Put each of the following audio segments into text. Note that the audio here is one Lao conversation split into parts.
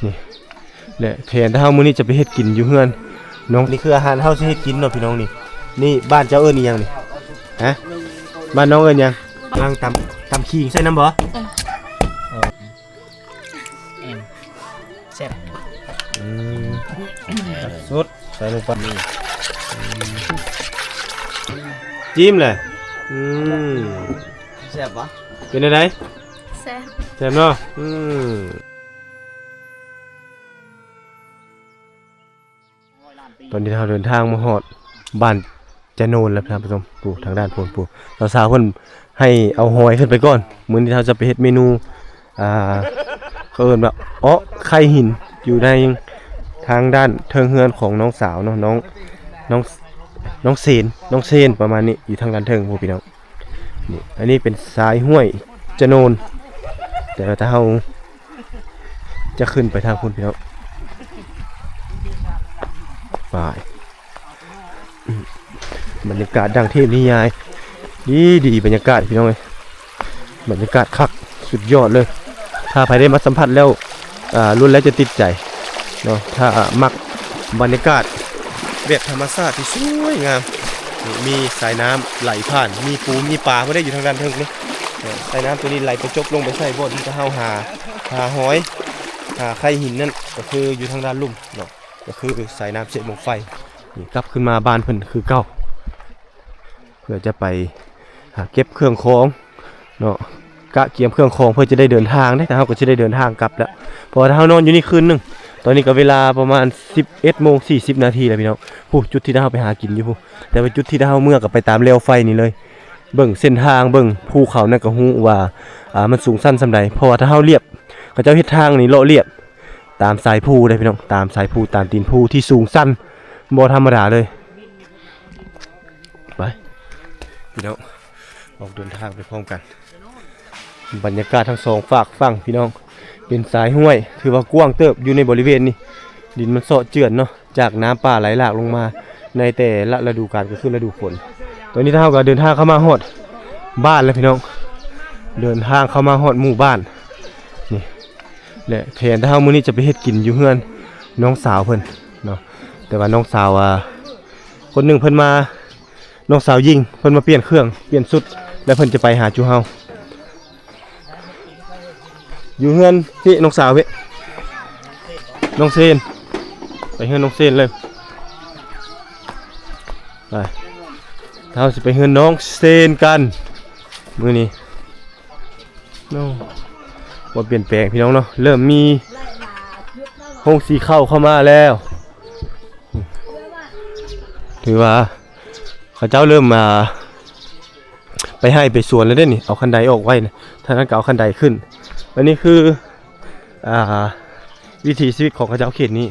ນີ້ແຫຼະແຜນເຮົາມື້ນີ້ຈະໄປເຮັດກິນຢູ່ເຮືອນນ້ອງ. ນີ້ຄືອາຫານເຮົາຊິເຮັດກິນເນາະພີ່ນ້ອງ. ນີ້ ນີ້ບ້ານເຈົ້າເອີ້ນອີ່ຫຍັງນີ້? ຮະ? ບ້ານນ້ອງເອີ້ນຫຍັງ? ກຳລັງຕຳ ຕຳຂີງໃສ່ນຳບໍ່? ເອີ ເອີ ແຊບ. ອືມ ສົດໃສ່ລົງໄປ. ອືມ ຈິ້ມແຫຼະ. ອືມ ແຊບບໍ່? ເປັນຈັ່ງໃດ? ແຊບ ແຊບເນາະ. ອືມ ຕອນນີ້ເຮົາເດີນທາງມາຮອດບ້ານຈະໂນນແລ້ວທ່ານຜູ້ຊົມ. ຜູ້ ທາງດ້ານພຸ້ນ ຜູ້ສາວໆເພິ່ນໃຫ້ເອົາຫອຍຂຶ້ນໄປກ່ອນ. ມື້ນີ້ເຮົາຈະໄປເຮັດເມນູ ອ່າ ເຂົາເອີ້ນວ່າເອາະໄຂ່ຫີນ ຢູ່ໃນທາງດ້ານເທິງເຮືອນຂອງນ້ອງສາວເນາະ ນ້ອງ ນ້ອງ ນ້ອງເຊນ ນ້ອງເຊນ ປະມານນີ້ ຢູ່ທາງດ້ານເທິງພຸ້ນພີ່ນ້ອງ. ນີ້ ອັນນີ້ເປັນສາຍຫ້ວຍຈະໂນນ ແຕ່ວ່າຖ້າເຮົາຈະຂຶ້ນໄປທາງພຸ້ນພີ່ນ້ອງ. ໄປ ບັນຍາກາດດັ່ງເທບນິຍາຍ ດີໆ ບັນຍາກາດພີ່ນ້ອງເອີຍ ບັນຍາກາດຄັກ ສຸດຍອດເລີຍ. ຖ້າໃຜໄດ້ມາສຳຜັດແລ້ວ ອ່າ ລ້ວນແລ້ວຈະຕິດໃຈເນາະ. ຖ້າມັກບັນຍາກາດແບບທຳມະຊາດທີ່ສວຍງາມ ມີສາຍນ້ຳໄຫຼຜ່ານ ມີປູມີປາ ບໍ່ໄດ້ຢູ່ທາງດ້ານເທິງເດ້. ສາຍນ້ຳຕົວນີ້ໄຫຼໄປຈົບລົງໄປໃສ່ບ່ອນທີ່ເຮົາຫາ ຫາຫອຍ ຫາໄຂ່ຫີນນັ້ນ ກໍຄືຢູ່ທາງດ້ານລຸ່ມເນາະ ກໍຄືສາຍນ້ຳເຊບັ້ງໄຟ. ນີ້ກັບຂຶ້ນມາບ້ານເພິ່ນຄືເກົ່າ ເພື່ອຈະໄປຫາເກັບເຄື່ອງຂອງເນາະ ກະກຽມເຄື່ອງຂອງເພື່ອຈະໄດ້ເດີນທາງເດ້. ແຕ່ເຮົາກໍຊິໄດ້ເດີນທາງກັບແລ້ວ ເພາະວ່າຖ້າເຮົານອນຢູ່ນີ້ຄືນໜຶ່ງ ຕອນນີ້ກໍເວລາປະມານສິບເອັດໂມງສີ່ສິບນາທີແລ້ວພີ່ນ້ອງ. ຜູ້ ຈຸດທີ່ເຮົາໄປຫາກິນຢູ່ຜູ້ ແຕ່ວ່າຈຸດທີ່ເຮົາເມືອກໍໄປຕາມແລວໄຟນີ້ເລີຍ. ເບິ່ງເສັ້ນທາງ ເບິ່ງພູເຂົານັ້ນກໍຮູ້ວ່າ ອ່າ ມັນສູງຊັນສ່ຳໃດ ເພາະວ່າຖ້າເຮົາລຽບ ເຂົາເຈົ້າເຮັດທາງນີ້ເລາະລຽບຕາມສາຍພູເດ້ພີ່ນ້ອງ ຕາມສາຍພູ ຕາມຕີນພູທີ່ສູງຊັນບໍ່ທຳມະດາເລີຍ. ໄປພີ່ນ້ອງ ອອກເດີນທາງໄປພ້ອມກັນ. ບັນຍາກາດທັງສອງຟາກຝັ່ງພີ່ນ້ອງ ເປັນສາຍຫ້ວຍ ຖືວ່າກວ້າງເຕີບຢູ່ໃນບໍລິເວນນີ້. ດິນມັນເຊາະເຈື່ອນເນາະ ຈາກນ້ຳປ່າໄຫຼຫຼາກລົງມາໃນແຕ່ລະລະດູການ ກໍຄືລະດູຝົນ. ຕອນນີ້ເຮົາກໍເດີນທາງເຂົ້າມາຮອດບ້ານແລ້ວພີ່ນ້ອງ ເດີນທາງເຂົ້າມາຮອດໝູ່ບ້ານນີ້ແຫຼະ. ແຜນເຮົາມື້ນີ້ຈະໄປເຮັດກິນຢູ່ເຮືອນນ້ອງສາວເພິ່ນເນາະ ແຕ່ວ່ານ້ອງສາວ ອ່າ ຄົນໜຶ່ງເພິ່ນມາ ນ້ອງສາວຍິງເພິ່ນມາປ່ຽນເຄື່ອງປ່ຽນຊຸດ ແລ້ວເພິ່ນຈະໄປຫາຈຸເຮົາ ຢູ່ເຮືອນພີ້ ນ້ອງສາວພີ້ ນ້ອງເຊນ ໄປເຮືອນນ້ອງເຊນເລີຍ. ໄປ ເຮົາຊິໄປເຮືອນນ້ອງເຊນກັນມື້ນີ້. ໂອ້ ບໍ່ປ່ຽນແປງພີ່ນ້ອງເນາະ ເລີ່ມມີໂຮງສີເຂົ້າເຂົ້າມາແລ້ວ ຖືວ່າເຂົາເຈົ້າເລີ່ມມາໄປໄຮ່ໄປສວນແລ້ວເດ້ນີ້. ເອົາຄັນໄດອອກໄວ້ນະ ທາງນັ້ນກໍເອົາຄັນໄດຂຶ້ນ. ອັນນີ້ຄື ອ່າ ວິຖີຊີວິດຂອງເຂົາເຈົ້າເຂດນີ້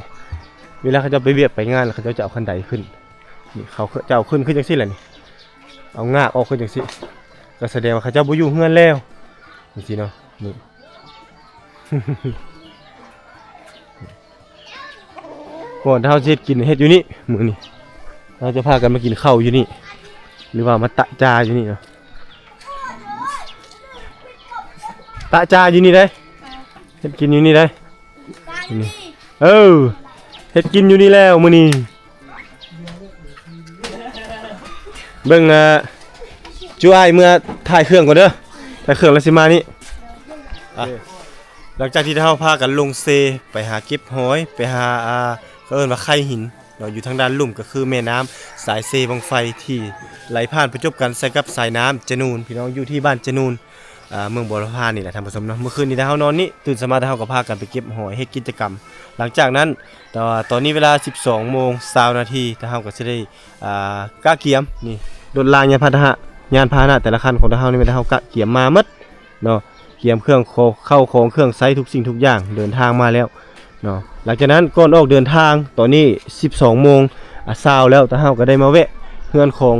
ເວລາເຂົາເຈົ້າໄປວຽກໄປງານ ເຂົາເຈົ້າຈະເອົາຄັນໄດຂຶ້ນນີ້. ເຂົາເຈົ້າເອົາຂຶ້ນຄືຈັ່ງຊີ້ແຫຼະນີ້ ເອົາງາກອອກຄືຈັ່ງຊີ້ ກໍສະແດງວ່າເຂົາເຈົ້າບໍ່ຢູ່ເຮືອນແລ້ວ ຈັ່ງຊີ້ເນາະ. ນີ້ ກ່ອນເຮົາຊິເຮັດກິນ ເຮັດຢູ່ນີ້ ມື້ນີ້ເຮົາຈະພາກັນມາກິນເຂົ້າຢູ່ນີ້ ຫຼືວ່າມາຕະຈາຢູ່ນີ້ເນາະ. ຕະຈາຢູ່ນີ້ເດ້ ເຮັດກິນຢູ່ນີ້ເດ້. ນີ້ ເອີ ເຮັດກິນຢູ່ນີ້ແລ້ວມື້ນີ້. ເບິ່ງ ອ່າ ຈຸອ້າຍເມືອຖ່າຍເຄື່ອງກ່ອນເດີ ຖ່າຍເຄື່ອງແລ້ວຊິມານີ້. ອ່ະ ຫຼັງຈາກທີ່ເຮົາພາກັນລົງເຊໄປຫາເກັບຫອຍ ໄປຫາ ອ່າ ເຂົາເອີ້ນວ່າໄຂ່ຫີນເນາະ ຢູ່ທາງດ້ານລຸ່ມ ກໍຄືແມ່ນ້ຳສາຍເຊບັ້ງໄຟທີ່ໄຫຼຜ່ານປະຈົບກັນໃສ່ກັບສາຍນ້ຳຈະນູນ ພີ່ນ້ອງ ຢູ່ທີ່ບ້ານຈະນູນ ອ່າ ເມືອງບົວລະພານີ້ແຫຼະທ່ານຜູ້ຊົມເນາະ. ມື້ຄືນນີ້ເຮົານອນນີ້ ຕື່ນເຊົ້າມາແລ້ວເຮົາກໍພາກັນໄປເກັບຫອຍເຮັດກິດຈະກຳ. ຫຼັງຈາກນັ້ນ ແຕ່ວ່າຕອນນີ້ເວລາສິບສອງໂມງຊາວນາທີ ແຕ່ເຮົາກໍຊິໄດ້ ອ່າ ກະກຽມນີ້ ລົດລາງຍານພາຫະນະ ຍານພາຫະນະແຕ່ລະຄັນຂອງເຮົານີ້ ແມ່ນເຮົາກະກຽມມາໝົດເນາະ ກຽມເຄື່ອງ ເຂົ້າຂອງເຄື່ອງໃຊ້ທຸກສິ່ງທຸກຢ່າງ ເດີນທາງມາແລ້ວເນາະ. ຫຼັງຈາກນັ້ນກ່ອນອອກເດີນທາງ ຕອນນີ້ສິບສອງໂມງ ອ່າ ຊາວແລ້ວ ແຕ່ເຮົາກໍໄດ້ມາແວະເຮືອນຂອງ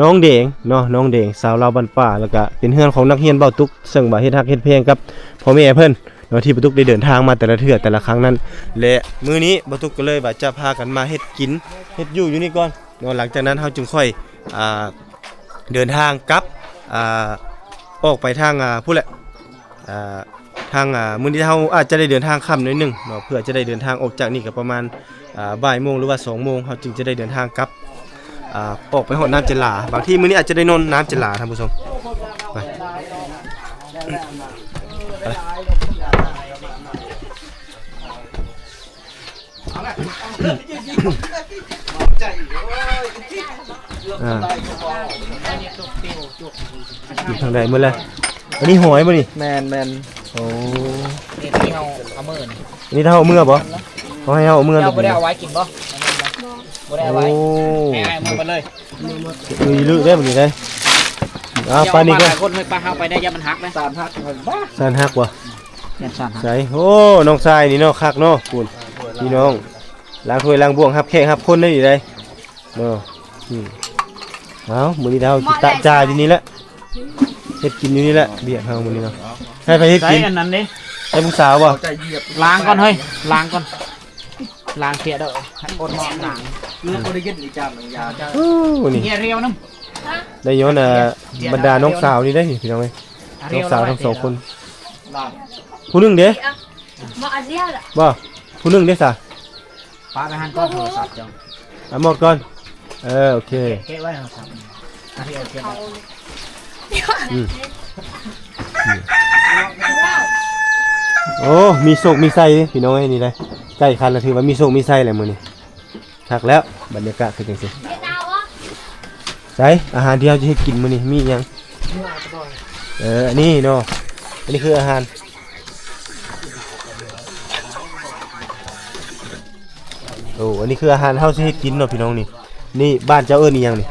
ນ້ອງແດງເນາະ ນ້ອງແດງ ຊາວລາວບ້ານປ່າ ແລ້ວກໍເປັນເຮືອນຂອງນັກຮຽນບ່າວຕຸກ ເຊິ່ງວ່າເຮັດຮັກເຮັດແພງກັບພໍ່ແມ່ເພິ່ນເນາະ ທີ່ບ່າວຕຸກໄດ້ເດີນທາງມາແຕ່ລະເທື່ອແຕ່ລະຄັ້ງນັ້ນ. ແລະ ມື້ນີ້ບ່າວຕຸກກໍເລີຍວ່າຈະພາກັນມາເຮັດກິນເຮັດຢູ່ຢູ່ນີ້ກ່ອນເນາະ. ຫຼັງຈາກນັ້ນເຮົາຈຶ່ງຄ່ອຍ ອ່າ ເດີນທາງກັບ ອ່າ ອອກໄປທາງ ອ່າ ພຸ້ນແຫຼະ ອ່າ ທາງ ອ່າ ມື້ນີ້ເຮົາອາດຈະໄດ້ເດີນທາງຄ່ຳໜ້ອຍໜຶ່ງເນາະ ເພື່ອຈະໄດ້ເດີນທາງອອກຈາກນີ້ກໍປະມານ ອ່າ ບ່າຍໂມງ ຫຼືວ່າສອງໂມງ ເຮົາຈຶ່ງຈະໄດ້ເດີນທາງກັບ ອ່າ ອອກໄປຮອດນ້ຳຈະຫຼາ. ບາງທີມື້ນີ້ອາດຈະໄດ້ນອນນ້ຳຈະຫຼາ ທ່ານຜູ້ຊົມ. ໄປ ໄປ. ອ່າ ຢູ່ທາງໃດໝົດແລ້ວ? ອັນນີ້ຫອຍບໍ່ນີ້? ແມ່ນໆ ໂອ້ ນີ້ເຮົາເອົາມື້ນີ້ ອັນນີ້ຖ້າເຮົາເອົາເມືອບໍ່? ເຂົາໃຫ້ເຮົາເອົາເມືອ ເຈົ້າບໍ່ໄດ້ເອົາໄວ້ກິນບໍ່? ບໍ່ໄດ້ເອົາໄວ້. ໂອ້ ເອົາໄປເລີຍ. ອື ລຶເດ້ມື້ນີ້ເດ້. ເອົາ ໄປນີ້ກ່ອນ. ເຮົາໄປໄດ້ ຢ່າມັນຫັກເດ້. ສານຫັກບໍ່? ແມ່ນສານຫັກ. ໃສ? ໂອ້ ນ້ອງຊາຍນີ້ເນາະ ຄັກເນາະ. ພຸ້ນ ພີ່ນ້ອງ ລ້າງຖ້ວຍລ້າງບ່ວງ ຮັບແຂກຮັບຄົນໄດ້ນີ້ໄດ໋ເນາະ. ອື ເອົາ ມື້ນີ້ເຮົາຊິຕະຈາຢູ່ນີ້ແຫຼະ ເຮັດກິນຢູ່ນີ້ແຫຼະ ວຽກເຮົາມື້ນີ້ເນາະ. ໃຫ້ໃຜເຮັດກິນ? ໃສ່ອັນນັ້ນເດ້ ໃສ່ຜູ້ສາວບໍ່? ລ້າງກ່ອນເຮີ້ຍ ລ້າງກ່ອນ. ລ້າງເທຍເດີ ໃຫ້ອົດໝໍ້ລ້າງ. ເລືອດບໍ່ໄດ້ກິນອີກຈານໜຶ່ງຢາ. ໂອ້ ນີ້ ເຮຍຣຽວນຳ ໄດ້ຍ້ອນ ເອີ ບັນດານ້ອງສາວນີ້ໄດ໋ພີ່ນ້ອງເອີຍ. ນ້ອງສາວທັງສອງຄົນ. ຜູ້ໜຶ່ງເດ້? ບໍ່ ອັນດຽວລະ. ບໍ່ ຜູ້ໜຶ່ງເດ້ສະ? ປະໄປຫັ້ນກ່ອນ ໂທລະສັບເຈົ້າ. ເອົາໝົດກ່ອນ. ເອີ ໂອເຄ ເກັບໄວ້ ໂທລະສັບ. ອືມ ໂອ້ ມີໂຊກມີໄຊເດ້ພີ່ນ້ອງເອີຍ ນີ້ໄດ໋ ໃກ້ຄັນລະຖືວ່າມີໂຊກມີໄຊແລ້ວມື້ນີ້. ຄັກແລ້ວ ບັນຍາກາດຄືຈັ່ງຊີ້. ໃສ ອາຫານທີ່ເຮົາຈະເຮັດກິນມື້ນີ້ມີຫຍັງ? ເອີ ອັນນີ້ເນາະ ອັນນີ້ຄືອາຫານ. ໂອ້ ອັນນີ້ຄືອາຫານເຮົາຊິເຮັດກິນເນາະພີ່ນ້ອງນີ້. ນີ້ບ້ານເຈົ້າເອີ້ນອີ່ຫຍັງນີ້?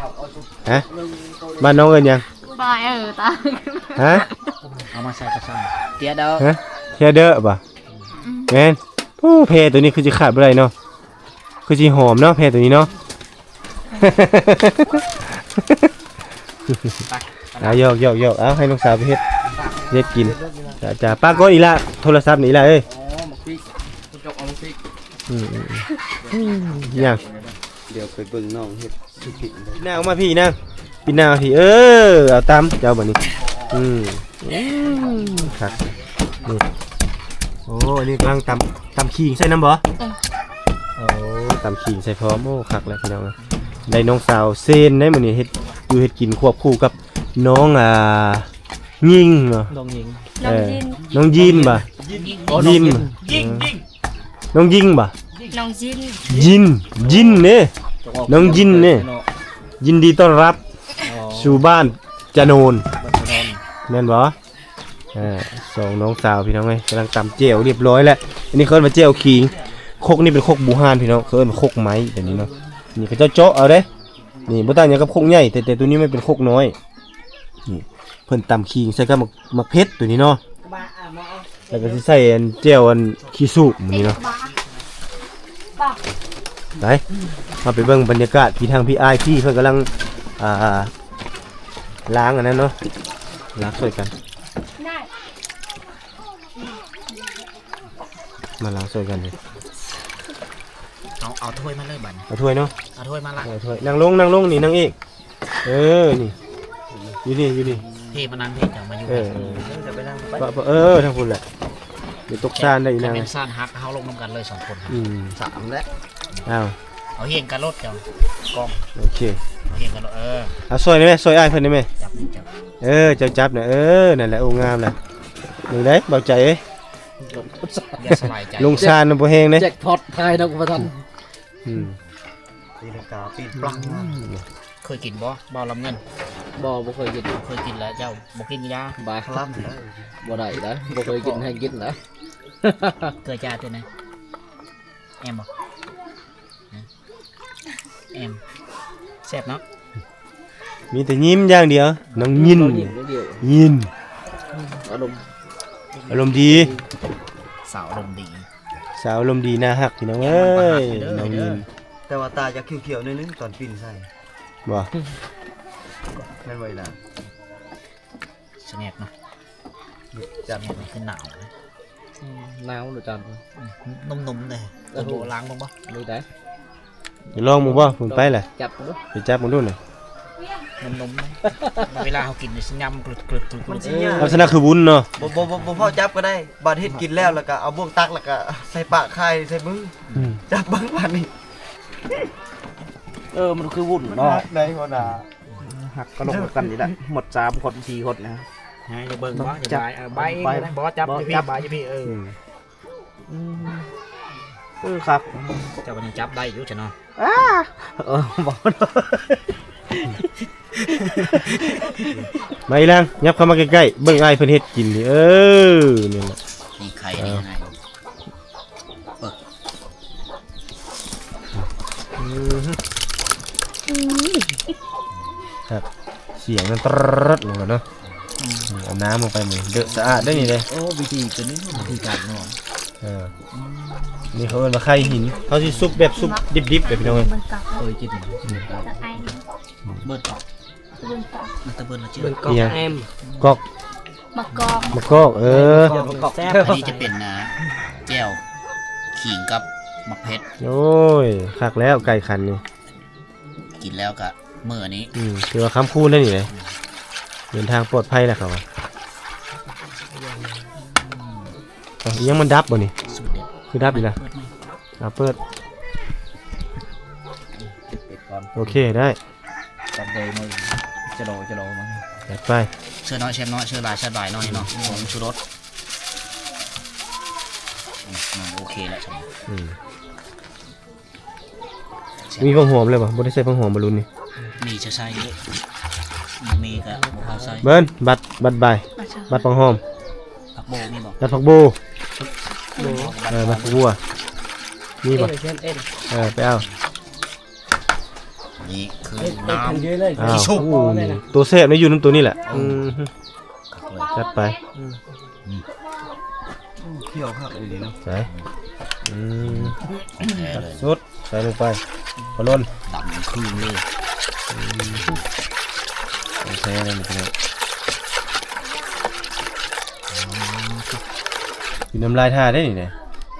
ຮະ? ບ້ານນ້ອງເອີ້ນຫຍັງ? ປາຍເອີຕາ. ຮະ? ເອົາມາໃສ່ກະຊາງ ເຕຍດອກ. ຮະ? ເຕຍດອກບໍ່? ອືມ ແມ່ນ. ໂອ້ ແພໂຕນີ້ຄືຊິຂາດບໍ່ໄດ້ເນາະ ຄືຊິຫອມເນາະ ແພໂຕນີ້ເນາະ. ອ່າ ຢອກໆໆ ເອົາໃຫ້ນ້ອງສາວໄປເຮັດ ເຮັດກິນ. ຈ້າໆ ປາກກ່ອນອີ່ຫຼ້າ ໂທລະສັບນີ້ອີ່ຫຼ້າເອີຍ. ອໍ ໝາກພິກ ເຈົ້າເອົາໝາກພິກ. ອືມໆໆ ຫຍັງ? ດຽວໄປເບິ່ງນ້ອງເຮັດ ປີນໜ້າອອກມາພີ້ນາງ ປີນໜ້າມາພີ້. ເອີ ເອົາຕຳເຈົ້າບັດນີ້. ອືມ ອືມ ຄັກນີ້. ໂອ້ ອັນນີ້ກຳລັງຕຳ ຕຳຂີງໃສ່ນຳບໍ່? ເອີ ໂອ້ ຕຳຂີງໃສ່ພ້ອມ. ໂອ້ ຄັກແລ້ວພີ່ນ້ອງເອີຍ ໄດ້ນ້ອງສາວເຊນໄດ໋ມື້ນີ້ ເຮັດຢູ່ເຮັດກິນຄວບຄູ່ກັບນ້ອງ ອ່າ ຍິງເນາະ ນ້ອງຍິງ. ເອີ ນ້ອງຍິນ ນ້ອງຍິນບໍ່? ຍິນ ຍິງ ຍິງ ຍິງ ນ້ອງຍິງບໍ່? ນ້ອງຍິນ ຍິນ ຍິນເດ້ ນ້ອງຍິນເດ້. ຍິນດີຕ້ອນຮັບ ອໍ ສູ່ບ້ານຈະໂນນ ບ້ານຈະໂນນ ແມ່ນບໍ່? ເອີ ສອງນ້ອງສາວພີ່ນ້ອງເອີຍ ກຳລັງຕຳແຈ່ວຮຽບຮ້ອຍແລ້ວ. ອັນນີ້ເຂົາເອີ້ນວ່າແຈ່ວຂີງ. ຄົກນີ້ເປັນຄົກບູຮານພີ່ນ້ອງ ເຂົາເອີ້ນວ່າຄົກໄມ້ແບບນີ້ເນາະ. ນີ້ເຂົາເຈົ້າເຈາະເອົາເດ້ ນີ້ບໍ່ຕ່າງຫຍັງກັບຄົກໃຫຍ່ ແຕ່ ແຕ່ໂຕນີ້ມັນເປັນຄົກນ້ອຍ. ນີ້ເພິ່ນຕຳຂີງໃສ່ກັບໝາກ ໝາກເຜັດໂຕນີ້ເນາະ ແລ້ວກໍຊິໃສ່ອັນແຈ່ວອັນຂີ້ສູບມື້ນີ້ເນາະ. ໄປ ເຮົາໄປເບິ່ງບັນຍາກາດທີ່ທາງພີ່ອ້າຍພີ່ເພິ່ນກຳລັງ ອ່າ ລ້າງອັນນັ້ນເນາະ ລ້າງຊ່ວຍກັນ ມາລ້າງຊ່ວຍກັນ. ເອົາ ເອົາຖ້ວຍມາເລີຍບັດນີ້ ເອົາຖ້ວຍເນາະ ເອົາຖ້ວຍມາລະ ເອົາຖ້ວຍ. ນັ່ງລົງ ນັ່ງລົງ ນີ້ນາງເອກ. ເອີ ນີ້ ຢູ່ນີ້ ຢູ່ນີ້ ເພມານັ່ງເພ ເຈົ້າມາຢູ່ ເອີ ເອີ ເອີ ທາງພຸ້ນແຫຼະ ໄປຕົກຊານໄດ້ອີ່ນາງ. ຄັນແມ່ນຊານຫັກ ເຮົາລົງນຳກັນເລີຍສອງຄົນ. ອືມ ສາມແຫຼະ. ອ້າວ ເອົາຮຽງກັນໂລດເຈົ້າ ກອງ. ໂອເຄ ເອົາຮຽງກັນໂລດ. ເອີ ເອົາຊ່ອຍໄດ້ແມ ຊ່ອຍອ້າຍເພິ່ນໄດ້ແມ. ຈັບ ຈັບ ເອີ ເຈົ້າຈັບນະ. ເອີ ນັ້ນແຫຼະ ໂອ້ ງາມລະ. ເບິ່ງໄດ້ ເບົາໃຈເອີຍ ຢ່າສະຫຼາຍໃຈ ລົງຊານນຳບໍ່ແຮງເດ້ ແຈັກພອດ ຖ່າຍນຳບໍ່ທັນ. ອືມ ຕີລັງກາປີນປລັງ. ເຄີຍກິນບໍ່ ບ່າວລຳເງິນ? ບໍ່ ບໍ່ເຄີຍກິນ. ເຄີຍກິນແລ້ວ ເຈົ້າບໍ່ກິນຢາ ບາ ຄະລຳ ບໍ່ໄດ້ນະ ບໍ່ເຄີຍກິນ ໃຫ້ກິນນະ. ເກືອຈາດເທື່ອນະ ແອມບໍ່? ແອມ ແຊບເນາະ. ມີແຕ່ຍິ້ມຢ່າງດຽວ ນ້ອງຍິນ ຍິນ ອາລົມ ອາລົມດີ ສາວອາລົມດີ ສາວອາລົມດີ ໜ້າຮັກ ພີ່ນ້ອງເອີຍ ນ້ອງຍິນ. ແຕ່ວ່າຕາຈະຂຽວໆໜ້ອຍໜຶ່ງຕອນປິ່ນໃສ່ ບໍ່ ແມ່ນບໍ່ອີ່ຫຼ້າ? ສະແງບເນາະ ຈັບ ສະແງບນີ້ຄືໜາວເລີຍ. ອືມ ໜາວເລີຍຈານ ອືມ ນຸ່ມໆເດ້. ເອີ ໂຫ ລ້າງເບິ່ງບໍ່? ນີ້ໄດ໋ ໄປລອງເບິ່ງບໍ່? ພຸ້ນໄປແຫຼະ ຈັບເບິ່ງດູ ໄປຈັບເບິ່ງດູນະ. ນົມໆ ເວລາເຮົາກິນນີ້ຊິຍຳກຣຶດໆ ມັນຊິຍາກ ລັກສະນະຄືວຸ້ນເນາະ. ບໍ່ ບໍ່ ບໍ່ ບໍ່ພໍຈັບກໍໄດ້ ບາດເຮັດກິນແລ້ວ ແລ້ວກໍເອົາບ່ວງຕັກ ແລ້ວກໍໃສ່ປາກຄາຍໃສ່ມື. ອືມ ຈັບເບິ່ງບາດນີ້. ເອີ ມັນຄືວຸ້ນເນາະ ໄດ້ບໍ່ນາ. ຮັກກໍລົງນຳກັນນີ້ແຫຼະ ໝົດສາມຄົນສີ່ຄົນນະ. ໃຫ້ເບິ່ງບໍ່ ຈະບາຍ ເອີ ບາຍ ບາຍ ບໍ່ຈັບ ບໍ່ຈັບຢູ່ພີ້ ບາຍຢູ່ພີ້ ເອີ. ອືມ ອືມ ເອີ ຄັກ ເຈົ້າກໍຍັງຈັບໄດ້ຢູ່ຊະເນາະ. ອ້າ ເອີ ບໍ່ ມາອີ່ຫຼັງ ຫຍັບເຂົ້າມາໃກ້ໆ ເບິ່ງອ້າຍເພິ່ນເຮັດກິນນີ້. ເອີ ນີ້ແຫຼະ ນີ້ໄຂ່ນີ້ ເອີ ໃຫ້ ເບິ່ງ ອືມ ຄັກ ສຽງນັ້ນຕຣດລົງມາເນາະ. ອືມ ເອົານ້ຳລົງໄປ ມື້ເດີ ສະອາດໄດ້ນີ້ເດ້. ໂອ້ ວິທີຕົວນີ້ ວິທີການເນາະ. ເອີ ອືມ ນີ້ເຂົາເອີ້ນວ່າໄຂ່ຫີນ ເຂົາຊິສຸກແບບສຸກດິບໆ ເລີຍພີ່ນ້ອງເອີຍ. ເຄີຍກິນ ອືມ ເບີດອອກ ມັນຕະເບີດລະເຈີ ເບິ່ງກອກ ອີຫຍັງ ແອມ ກອກ ໝາກກອກ ໝາກກອກ ເອີ ໝາກກອກແຊບ. ອັນນີ້ຈະເປັນ ອ່າ ແຈ່ວຂີງກັບໝາກເຜັດ. ໂອ້ຍ ຄັກແລ້ວໄກ່ຂັນນີ້ ກິນແລ້ວກະເມືອນີ້. ອືມ ຖືວ່າຄ້ຳຄູນໄດ້ນີ້ເດ້ ເດີນທາງປອດໄພແລ້ວເຂົາວ່າ. ເອົ້າ ອີຫຍັງມັນດັບບໍ່ນີ້ ສູດເດັດ ຄືດັບອີກລະ. ເປີດໃໝ່ ເອົາເປີດ ເປັດກ່ອນ ໂອເຄ ໄດ້. ຈັບໄດ້ມາ ຈະໂລ ຈະໂລມາ ຈັດໄປ. ເຊື້ອນ້ອຍແຊບນ້ອຍ ເຊື້ອຫຼາຍແຊບຫຼາຍເນາະ ນີ້ເນາະ ອືມ ຜົງຊູລົດ. ອືມ ໂອເຄແລ້ວ ອືມ ແຊບ. ມີຜັກຫອມແລ້ວບໍ່? ບໍ່ໄດ້ໃສ່ຜັກຫອມບໍ່ລຸ້ນນີ້? ມີຈະໃສ່ຢູ່ ບໍ່ມີກໍບໍ່ພາໃສ່. ເບິ່ງ ບັດ ບັດໃບ ບັດຜັກຫອມ ຜັກໂບມີບໍ່? ບັດຜັກໂບ ເອີ ບັດຜັກບົວ ມີບໍ່? ເອີ ໄປເອົາ. ນີ້ຄືນ້ຳ ເອີ ໂອ້ ໂຕແຊບນະ ຢູ່ນຳໂຕນີ້ແຫຼະ. ອືມ ອືມ ຈັດໄປ. ອືມ ອືມ ຂ້ຽວຄັກອີ່ຫຼີເນາະ ໃສ່ ອືມ ຂອງແທ້ເລີຍ ສຸດ ໃສ່ລົງໄປ ພະໂລ້ນ ດຳຄືນເລີຍ. ອືມ ຂອງແທ້ເລີຍ ກິນນ້ຳລາຍທ່າໄດ້ນີ້ນະ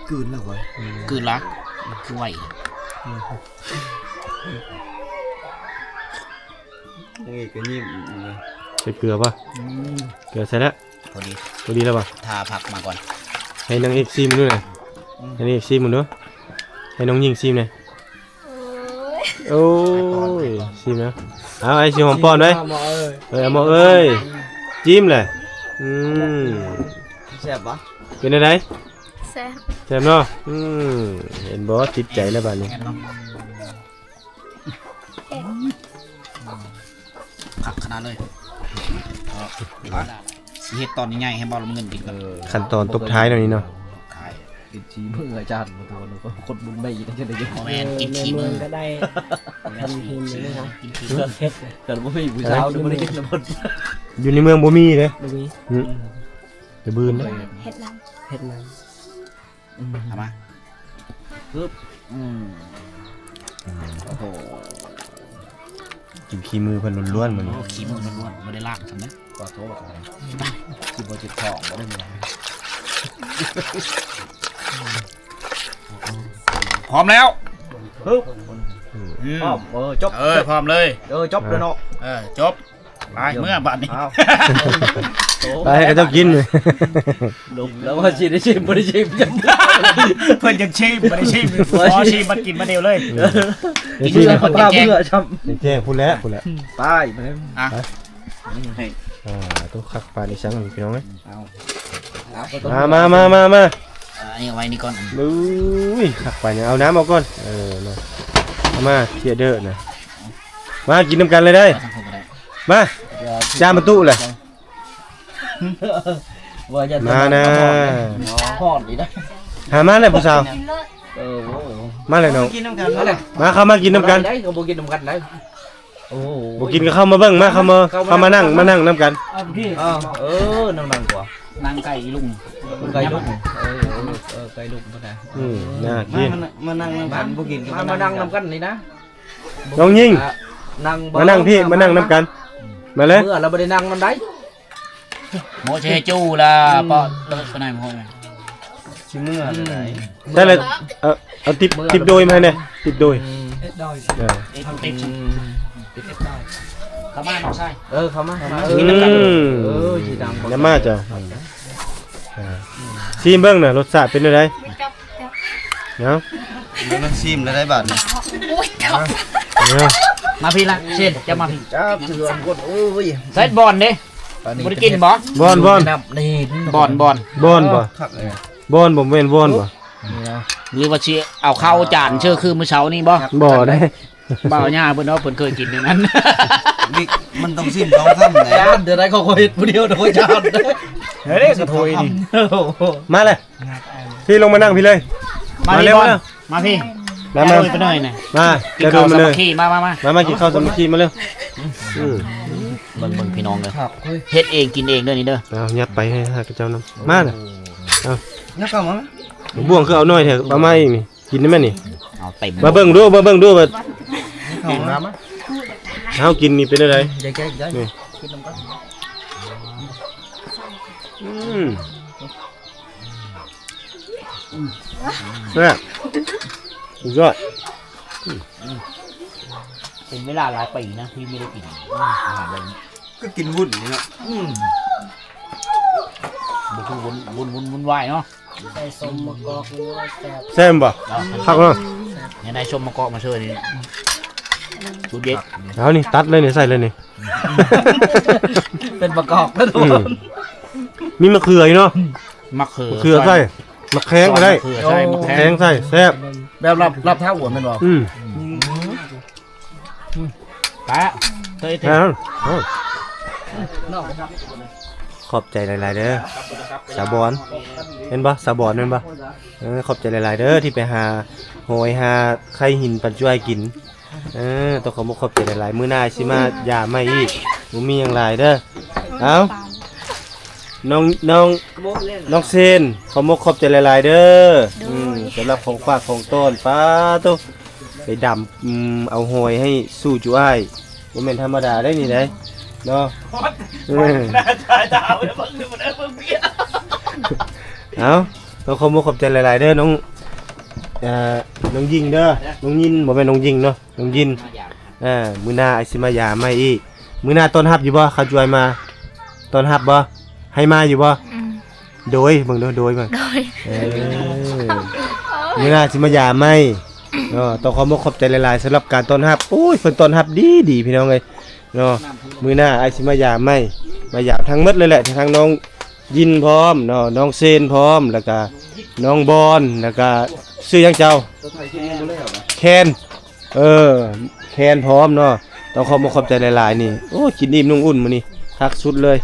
ກືນແລ້ວເວີຍ ອືມ ກືນລະ ຄືໄວ. ອືມ ນາງເອກກໍຍິ້ມ ໃສ່ເກືອບໍ່? ອືມ ເກືອໃສ່ແລ້ວ ພໍດີ ພໍດີແລ້ວບໍ່? ຖ້າຜັກມາກ່ອນ ໃຫ້ນາງເອກຊີມເບິ່ງດູນະ. ອືມ ໃຫ້ນາງເອກຊີມເບິ່ງດູ ໃຫ້ນ້ອງຍິງຊີມແດ່. ໂອ້ຍ ໂອ້ຍ ຊີມແລ້ວ ເອົາ ອ້າຍຊິຫອມປ້ອນໄວ້. ເອີ ໝໍເອີຍ ຈິ້ມແຫຼະ. ອືມ ແຊບບໍ່? ເປັນແນວໃດ? ແຊບ ແຊບເນາະ. ອືມ ເຫັນບໍ່ ຕິດໃຈແລ້ວບາດນີ້. ຄັກຂະໜາດເລີຍ. ຊິເຮັດຕອນໃຫຍ່ໆ ໃຫ້ເບົາລຳເງິນກິນກ່ອນ. ຂັ້ນຕອນຕົບທ້າຍແນວນີ້ເນາະ ເຮັດຊີມືອາຈານ ຄົນບຸນໄດ້ຈັ່ງໃດ. ບໍ່ແມ່ນ ກິນຂີ້ມືກໍໄດ້ ກິນຂີ້ມື ກິນຂີ້ມື ເຮັດ ຄັນບໍ່ມີຜູ້ສາວນີ້ບໍ່ໄດ້ກິນນຳເພິ່ນ. ຢູ່ໃນເມືອງບໍ່ມີເດ້ ບໍ່ມີ ອືມ ແຕ່ບືນເດ້ ເຮັດນຳ ເຮັດນຳ. ອືມ ເອົາມາ ປຶບ ອືມ ໂອ້ໂຫ ກິນຂີ້ມືເພິ່ນລ້ວນໆ ມື້ນີ້. ໂອ້ ຂີ້ມືລ້ວນໆ ບໍ່ໄດ້ລ້າງຊ້ຳເດ້. ຂໍໂທດ ຊິບໍ່ເຈັບທ້ອງບໍ່ໄດ້ມື້ນີ້. ພ້ອມແລ້ວ ປຶບ ອືມ ພ້ອມ ເອີ ຈົບ ເອີ ພ້ອມເລີຍ ເອີ ຈົບແລ້ວເນາະ ເອີ ຈົບ. ໄປເມືອບາດນີ້ ໄປໃຫ້ເຂົາເຈົ້າກິນ. ລົງແລ້ວວ່າຊິໄດ້ຊີມ ບໍ່ໄດ້ຊີມ ເພິ່ນຢາກຊີມ ບໍ່ໄດ້ຊີມ ຂໍຊີມມາກິນມາດຽວເລີຍ. ເອີ ກິນແລ້ວບໍ່ໄດ້ແຈ້ງ ແຈ້ງພຸ້ນແຫຼະ ພຸ້ນແຫຼະ ໄປ. ອ່ະ ອ່າ ໂຕຄັກປານອີ່ສັງພີ່ນ້ອງເອີຍ. ເອົາ ມາ ມາ ມາ ມາ ມາ ອັນນີ້ເອົາໄວ້ນີ້ກ່ອນ. ໂອ້ຍ ຄັກປານຫຍັງ ເອົານ້ຳເອົາກ່ອນ. ເອີ ມາ ເອົາມາ ເຊຍເດີນະ. ມາກິນນຳກັນເລີຍໄດ໋ ມາ ຈາມປະຕູແຫຼະ ມານະ ຮ້ອນອີກນະ ຫາມາແຫຼະຜູ້ສາວ. ເອີ ມາແຫຼະນ້ອງ ມາ ເຂົ້າມາກິນນຳກັນ ກໍບໍ່ກິນນຳກັນໄດ໋. ໂອ້ ບໍ່ກິນກໍເຂົ້າມາເບິ່ງ ມາ ເຂົ້າມາ ເຂົ້າມານັ່ງ ມານັ່ງນຳກັນ. ເອີ ເອີ ນັ່ງ ນັ່ງກວ່າ ນັ່ງໃກ້ລຸງ ໃກ້ລຸງ ເອີ ເອີ ໃກ້ລຸງພຸ້ນນະ. ອືມ ໜ້າກິນ ມາ ມານັ່ງນຳກັນ ບໍ່ກິນກໍມານັ່ງນຳກັນນີ້ນະ. ນ້ອງຍິງ ມານັ່ງພີ້ ມານັ່ງນຳກັນ ມາເລີຍ. ເມື່ອລາວບໍ່ໄດ້ນັ່ງນຳໃດ ໂມເຊຈູລາ ເປາະເລີດປານໃດບໍ່. ຊິເມື່ອໃດ ໃຊ່ລະ ເອົາ ເອົາຕິບ ຕິບໂດຍມາໃຫ້ແດ່ ຕິບໂດຍ. ເອີ ຕິບ ຕິບ ຕິບໂດຍ ຄັ ເຂົ້າມານ້ອງຊາຍ ເອີ ເຂົ້າມາ ເຂົ້າມາ ເອີ ອືມ ເອີ ຊິດຳ ນຳມາເຈົ້າ ອ່າ ຊີມເບິ່ງນະ ລົດຊາດເປັນແນວໃດ? ເນາະ ມັນຊີມໄດ້ບາດນີ້ ໂອ້ຍ ເນາະ ມາພີ້ລະ ເຊນ ເຈົ້າມາພີ້ ຈັບເຊື່ອມກົດ ໂອ້ຍ ໃສ່ບອນເດ້ ບໍ່ໄດ້ກິນບໍ່? ບອນ ບອນ ບອນ ບອນ ບອນບໍ່? ຄັກເລີຍ ບອນບໍ່ ແມ່ນວອນບໍ່? ນີ້ນະ ຫຼືວ່າຊິເອົາເຂົ້າຈານເຊື່ອຄືມື້ເຊົ້ານີ້ບໍ່? ບໍ່ໄດ້ ບ່າວຍ່າເພິ່ນເນາະ ເພິ່ນເຄີຍກິນແນວນັ້ນ ນີ້ມັນຕ້ອງຊີມສອງຄຳແຫຼະ ຢ້ານເດີໄດ ເຂົາກໍເຮັດຜູ້ດຽວດອກ ຢ້ານເດີ ເຮີ້ຍ ກະໂຖຍນີ້ ໂອ້ໂຫ ມາເລີຍ ພີ່ລົງມານັ່ງພີ້ເລີຍ ມາ ມາເລັວ ມາເລີຍ ມາພີ້ ມາ ມາ ໄປໜ້ອຍນະ ມາ ກິນເຂົ້າສາມັກຄີ ມາ ມາ ມາ ມາ ມາກິນເຂົ້າສາມັກຄີ ມາເລີຍ ອືມ ເບິ່ງ ເບິ່ງພີ່ນ້ອງເດີ ຄັກເວີຍ ເຮັດເອງກິນເອງເດີນີ້ເດີ ເອົາ ຫຍັບໄປໃຫ້ຂ້າພະເຈົ້ານຳ ມານະ ເອົາ ຍັບເຂົ້າມາ ບ່ວງຄືເອົາໜ້ອຍແທ້ ເອົາມາອີກນີ້ ກິນໄດ້ແມ່ນນີ້ ເອົາເຕັມ ມາເບິ່ງດູ ມາເບິ່ງດູວ່າ ເອົາມາ ເຮົາກິນນີ້ເປັນແນວໃດ? ໄດ້ ໄດ້ ນີ້ ກິນນຳກັນ ອືມ ແຊບ ສຸດຍອດ ເປັນເວລາຫຼາຍປີນະທີ່ບໍ່ໄດ້ກິນອາຫານແບບນີ້ ຄືກິນວຸ້ນນີ້ເນາະ ອືມ ບໍ່ຄືວຸ້ນ ວຸ້ນ ວຸ້ນວາຍເນາະ. ໃສ່ສົ້ມມະກອກ ໂອ້ຍ ແຊບ ແຊບບໍ່? ເອົາ ຄັກເນາະ ແຊບ ໃນໃນສົ້ມມະກອກມາເຊີຍນີ້ ສູດເດັດ ເອົານີ້ ຕັດເລີຍນີ້ ໃສ່ເລີຍນີ້ ເປັນປະກອບ ອືມ ມີມະເຂືອຢູ່ເນາະ ມະເຂືອ ມະເຂືອໃສ່ ໃສ່ ໝາກແຄງກໍໄດ້ ໃສ່ມະເຂືອ ໃສ່ໝາກແຄງ ແຄງໃສ່ ແຊບ ແບບລາບ ລາບເທົ້າບໍ່ແມ່ນບໍ່? ອືມ ອືມ ປະ ເອີຍ ເອີຍ ຂອບໃຈຫຼາຍໆເດີ ສາວບອນ ແມ່ນບໍ່? ສາວບອນແມ່ນບໍ່? ເອີ ຂອບໃຈຫຼາຍໆເດີ ທີ່ໄປຫາຫອຍຫາໄຂ່ຫີນປັນຈຸອ້າຍກິນ ເອີ ຕ້ອງຂອບອົກຂອບໃຈຫຼາຍໆ ມື້ໜ້າຊິມາຢາມໃໝ່ອີກ ບໍ່ມີຫຍັງຫຼາຍເດີ ເອົາ ນ້ອງ ນ້ອງ ນ້ອງເຊນ ຂອບອົກຂອບໃຈຫຼາຍໆເດີ ໂດຍ ອືມ ສຳລັບຂອງຝາກຂອງຕ້ອນ ປາໂຕ ໄປດຳ ອືມ ເອົາຫອຍໃຫ້ສູ່ຈຸອ້າຍ ບໍ່ແມ່ນທຳມະດາໄດ໋ນີ້ໄດ໋ເນາະ ເອີ ເອົາ ຕ້ອງຂອບອົກຂອບໃຈຫຼາຍໆເດີ ນ້ອງ ເອີ ນ້ອງຍິງເດີ ນ້ອງຍິນ ບໍ່ແມ່ນນ້ອງຍິງເນາະ ນ້ອງຍິນ ເອີ ມື້ໜ້າອ້າຍຊິມາຢາມໃໝ່ອີກ ມື້ໜ້າຕ້ອນຮັບຢູ່ບໍ່? ເຂົາຈວຍມາ ຕ້ອນຮັບບໍ່? ໃຫ້ມາຢູ່ບໍ່? ອືມ ໂດຍ ເບິ່ງດູ ໂດຍເບິ່ງ ໂດຍ ເອີ ມື້ໜ້າຊິມາຢາມໃໝ່ເນາະ ຕ້ອງຂອບອົກຂອບໃຈຫຼາຍໆ ສຳລັບການຕ້ອນຮັບ ໂອ້ຍ ເພິ່ນຕ້ອນຮັບດີໆ ພີ່ນ້ອງເອີຍເນາະ ມື້ໜ້າອ້າຍຊິມາຢາມໃໝ່ ມາຢາມທັງໝົດເລີຍແຫຼະ ທັງນ້ອງຍິນພ້ອມເນາະ ນ້ອງເຊນພ້ອມ ແລ້ວກະນ້ອງບອນ ແລ້ວກະຊື່ຫຍັງເຈົ້າ? ແຄນ ເອີ ແຄນພ້ອມເນາະ ຕ້ອງຂອບອົກຂອບໃຈຫຼາຍໆ ນີ້ ໂອ້ ກິນອີ່ມນຸ່ງອຸ່ນມື້ນີ້ ຄັກສຸດເລີຍ